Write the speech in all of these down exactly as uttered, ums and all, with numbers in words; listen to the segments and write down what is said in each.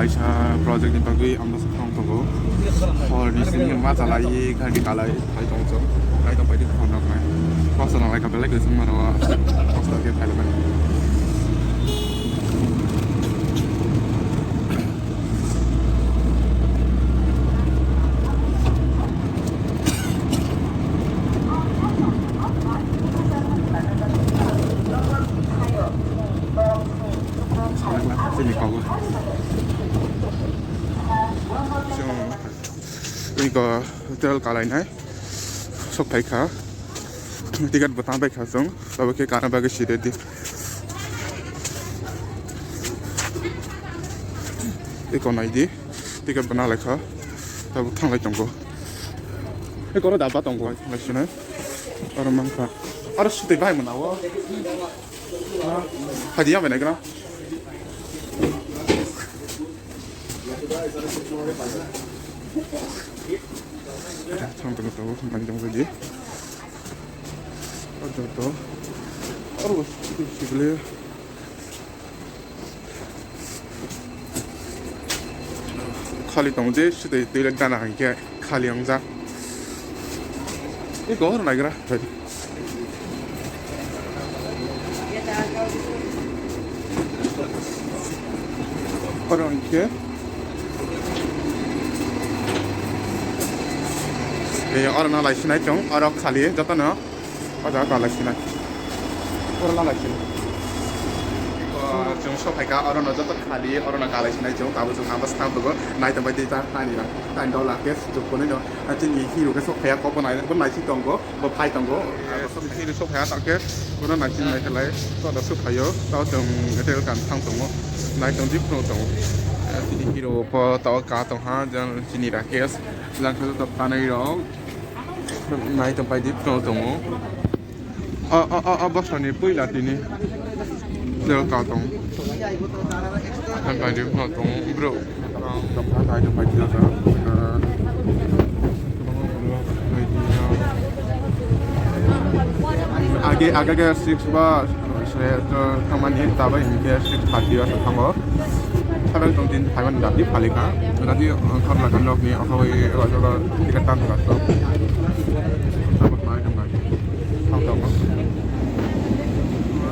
Kaisa project ni bagwi ang bwswk thang tongo. Hor ni simi ma chalai, gari kalai, phai tong chwng. Nai tong pai di phone rok nai. Kosto nang lai ka belai kwchwng mano. Kosto khe phai lai. Sini kok. Chwng iko hotel kalainai sok phaikha. Ticket bo tang paikha chwng. Tabuk khe kana bagwi si ready. Iko naidi. Ticket bo nalaikha. Tabuk thanglai tongo. Iko ro daba tongo. Thanglai sinai. Oro mankha. Oro sutwi bai manawo. Hadi yang bai nai gra. Thang tong tong, thang tong di. Oro to. Oro sibile. Khali tong je, sutwi toilet gana hingke. Khali wngjak. Iko hor naigra. Oro hingke. Eh, oro no lai sinai chwng, oro khali jotono. O jaga lai sinai. Oro no lai sinai. Chwng sok phaikha, oro no joto khali, oro no kalai sinai chwng, tabuk chwng hamba swkang tongo, nai tongbai di ta, nai ni na, nai dola khe chwng phunui no, chini hero khe sok phaiya, kok bo nai, bo nai si tongo, bo phai tongo. Hero sok phaiya, ta khe bono nai si nai khe lai, to da sok phaio, to chwng hotel kan thang tongo, nai tong di phunuk tongo. Chini hero pho to ka tong ha, jang chini Rakesh, jang khe to tanai rok, nai tong pai di phunuk tongo. O, o, o, o bosoni puila tini. Jero ka tong. Ang kaji ka tong, bro. Ang dokha kaji kaji jasa. Age, age ke six ba, se to kamani tabai ke six thirty ba thango. Saben tong tin thaiman dati palika. Dati khorla kan nok ni akhoi rojo tiket tan ka to. Sabat mai tong. Thang tongo.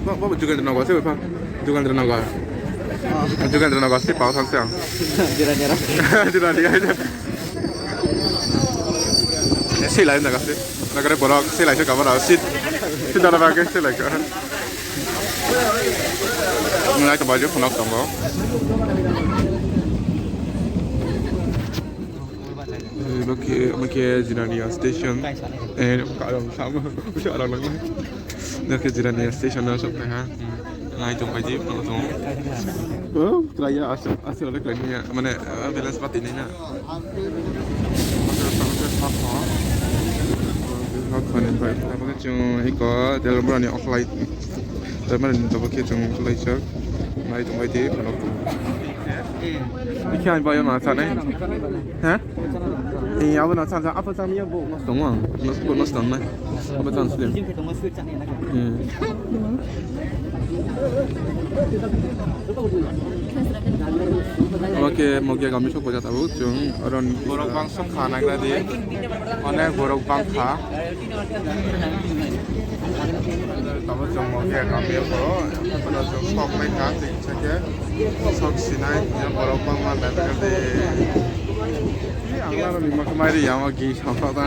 Bo, bo Jugendra Nagar se bepha. Jugendra Nagar. Jugendra Nagar se pao thang se ang. Jira jira. Jira jira. Se lai naga se. Nagare borok se lai se kamara sit. Sit dara ba ke se lai ka. Ngai to bajo phunok tongo. Oke, oke, Jirania station. Eh, kalau sama, bisa orang lagi. Oke, Jirania station na sok ha. Nai tong pai di, tong. Oh, kerja asal, asal oleh kerja mana, balance mati ni na. Oke, bai. Apa ke cung iko dalam berani offline. Dalam berani coba ke cung offline cek. Nai tong pai di, tong. Ikhe ani bayo ma sanai. Ha? Eh, abo na san san, apa san ya bo? Tong ang. Nos bo nos tong na. Apa san slim? Hmm. Oke, mogia kami sok baja tahu, cung. Aron borok bangsa khana gradi. Onek borok bangkha. Tamo chwng mokhe kamio koro, ebono chwng sok nai kha, tei kisa khe sok sinai, ya borok bangma naithok de. Ang laroni mokhe mai ri ya, omo gi sok sok ta.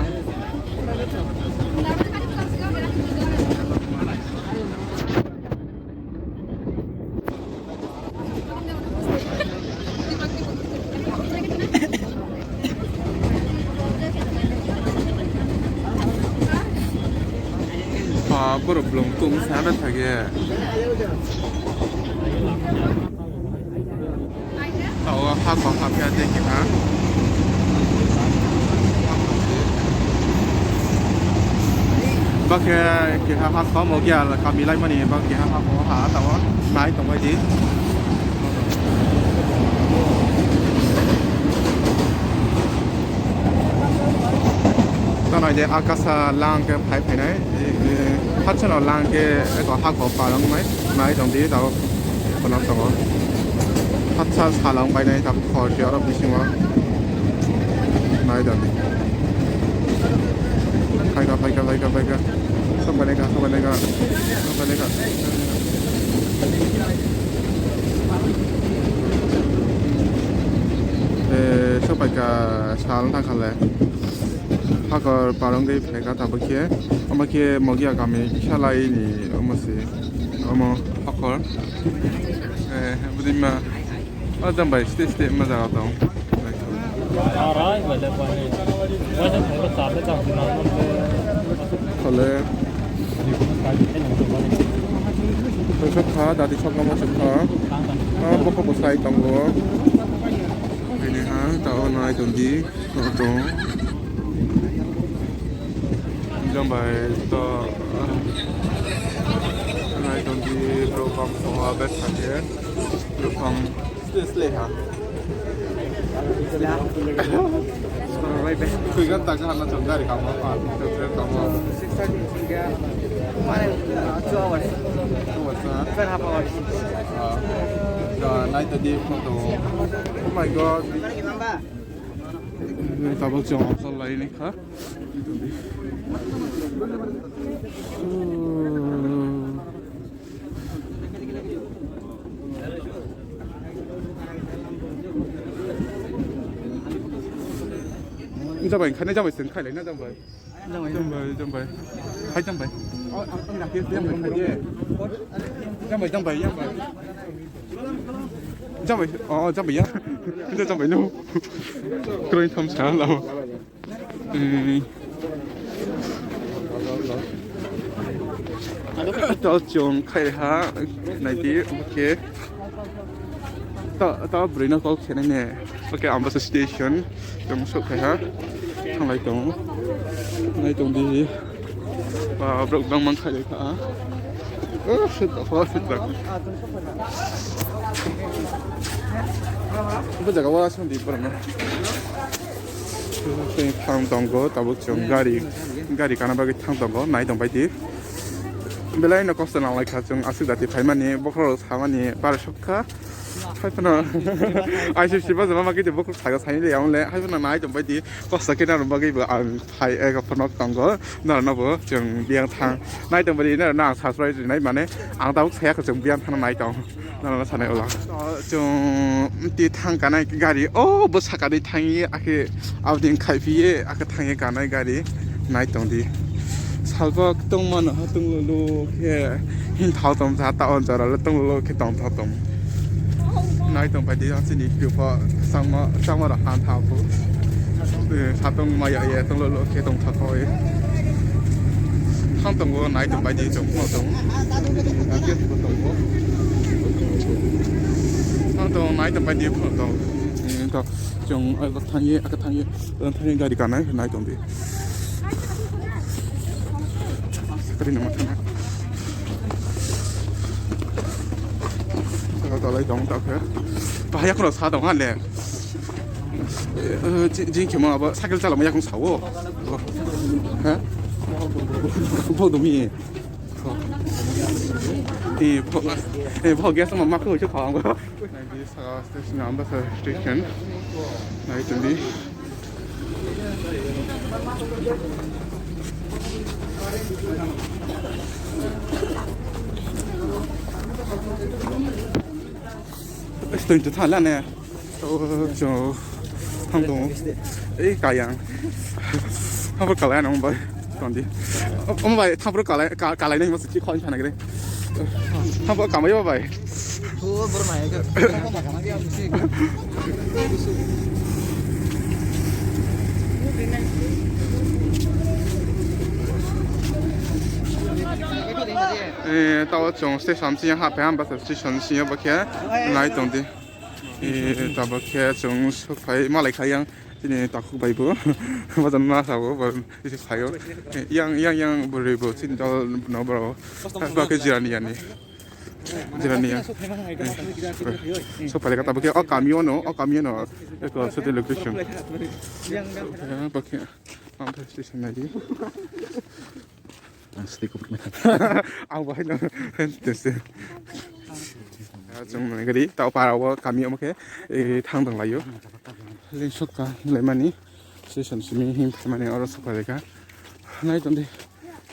Ah, borok blong tung sana thage. Tao ha kok ha pya de ki ha. Bakhe keha ha kok mo kya kami lai mani bakhe ha kok ha tao nai tong bai di. Tanai de akasa lang ke phai phainai, hachano lang ke eko hako palong mai, mai tong di tao kono tongo. Hatsa salong bainai tabuk hor se oro bisingo. Nai dadi. Phaika, phaika, phaika, phaika. Sok bainai ka, sok bainai ka, sok bainai ka. Eh, sok baika sal thang khale. Hakor parong gwi phaika tabuk khe. Omo khe Mogia kami kisa lai ni omo se. Omo hakor. Eh, budima. O jang bai, stay, stay, ma jaga tong. Khole. Kha, dadi sok namo sok kha. Ah, bokol bwsai tongo. Ini ha, ta o nai tong di, tong. Jang bai, to, nai tong di, bro, bang, so, abet, thake. Bro, bang. Sle, sle ha. Khuigan tak hana chong gari kamo pa, chong tren kamo. Two hours ha? Ah. Da, nai ta di photo. Oh my God. Tabuk chong asal lai ni kha. Jang bai, khani jang bai, sen khai lai na jang bai. Jang bai, jang bai. Hai jang bai. Jang bai, khai ye. Jang bai, jang bai, jang bai. Jang bai, oh, jang bai ya. Jang bai no. Kro thom sa la. Hmm. To chong khai ha, nai di, okay. To, to bwrwi no call khe nai ne. Okay, Ambassa station. Chong sok khai ha. Thang lai tong. Nai tong di. Ba, borok bang mang khai lai kha. Oh, shit, oh, shit, bak. Bu jaga wa song di borok no. Tei thang tongo, tabuk chwng gari, gari kana bagwi thang tongo, nai tong bai di. Belai no kosto nang lai kha chwng aswk jati phaimani, bokhorok samani, bar sukha. Hai phano I C C ba jama bagwi de bokhorok saga saini le, ang le, hai phano nai tong bai di, kosto khe na bagwi bo ang phai, eh, phano tongo, nang no bo chwng biyang thang. Nai tong bai di, nang subscribe rinai mane, ang tabuk saya khe chwng biyang thang nai tong. Nana sanai ola. Chwng ti thang kanai gari o bwsakani thangwi akhe aboni khai phiye akhe thangwi kanai gari nai tong di. Salbak tongmano ha tong lolo khe hin thao tong ja ta on jora le tong lolo khe tong thao tong. Nai tong bai di chini phiyo pho changma changma rok han thao pho. Eh, satong maya ye tong lolo khe tong thakoi. Thang tongo, nai tong bai di chong phano tong. Gate bo tongo. Thang tongo, nai tong bai di phano tong. Eh, to chong, eh, thang ye, aka thang ye, eh, thang ye gari kanai, nai tong di. Sakari nama thang. Saka talai tong ta khe. Bahaya kono sa tong ha le. Eh, jing, jing khemo abo cycle chalama yakung sao. Ha? Bo dumi. Eh, bo, eh, bo gas ma mak ko cho khang. Nai di saka station, Ambassa station. Nai tong di. Station to thala ne. Oh, cho. Thang tongo. Ei, kayang. Thangphru kalai nang bai. Tondi. Om bai, thangphru kalai, ka-, kalai nang masuk chi khon sana gre. Thangphru kamai ba bai. Oh, bor mai. Eh, tao chong station si ha pe ham ba station si ba khe nai tong di. Eh, tabuk khe chwng sok phai malai kha yang chini takhuk bai bo. Bajan ma sa bo, bo isi phaio. Eh, yang, yang, yang bwrwi bo chini dol no bro. Ba khe jirani yani. Jirani ya. Eh, sok phai kha tabuk khe o kami o no, o kami o no. Eko shooting location. Eh, ba khe am station nai di. Ang stick up. Ang bahai no. Tese. Chwng nai gari tao para o kami omo khe, eh, thang tong laio. Leng sokta hinlai mani. Session simi him phaimani oro sokha lekha. Nai tong di.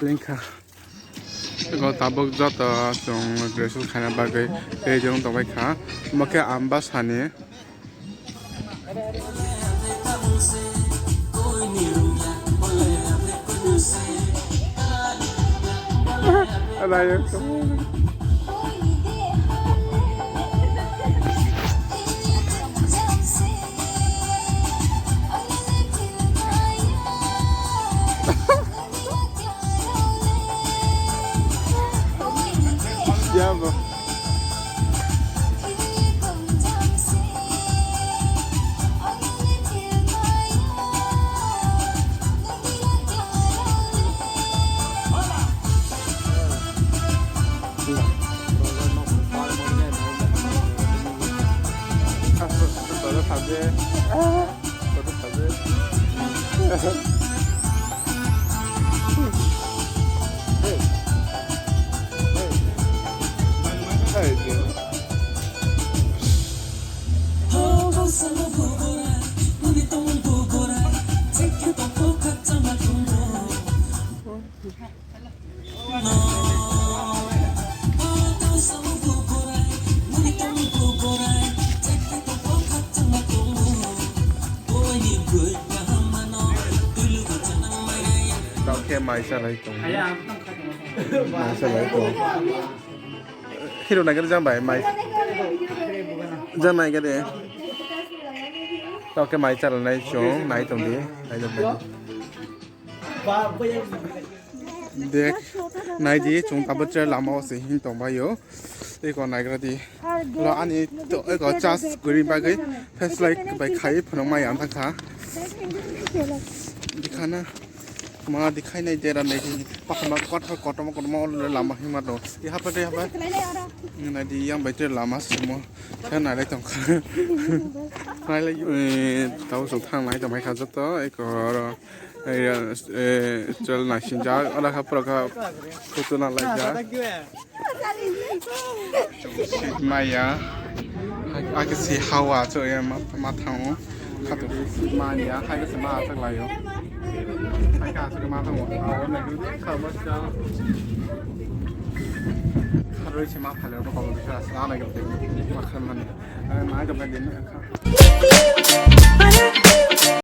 Lengkha. Ego tabuk joto chwng dress khaina bagwi tei jong tongbai kha. Omo khe Ambasani. Ya, bro. Tao khe mai salai tong. Mai salai tong. Hero nai gari jang bai mai. Jang nai gari. Tao khe mai salai nai chong nai tong di. Nai tong di. Dek, nai di, chwng tabuk tre lama o se hin tong bai o. Eko naigra di. Lo ani to, eko charge guri bagwi flashlight bai khai phunuk mai ang kha. Dikhana, ma dikhai nai dera nai di. Pakma kotor kotor kotor lama hima do. Di hapa di hapa. Nai di yang bai tre lama simo. Khe nai lai tong kha. Nai lai, eh, tau song thang nai tong bai kha joto. Eko oro. Chwla naisingjak, oro kha pura kha photo nang laijak. Maya, hakhe se hawa chwng ma thango. Khato maya, hakhe se ma achak laio. Hakhe aswk ma thango. Hawa nai kha ma sa. Kharwi se ma phale ro ko sa na nai kha ma khan mani. Nai kha ma din.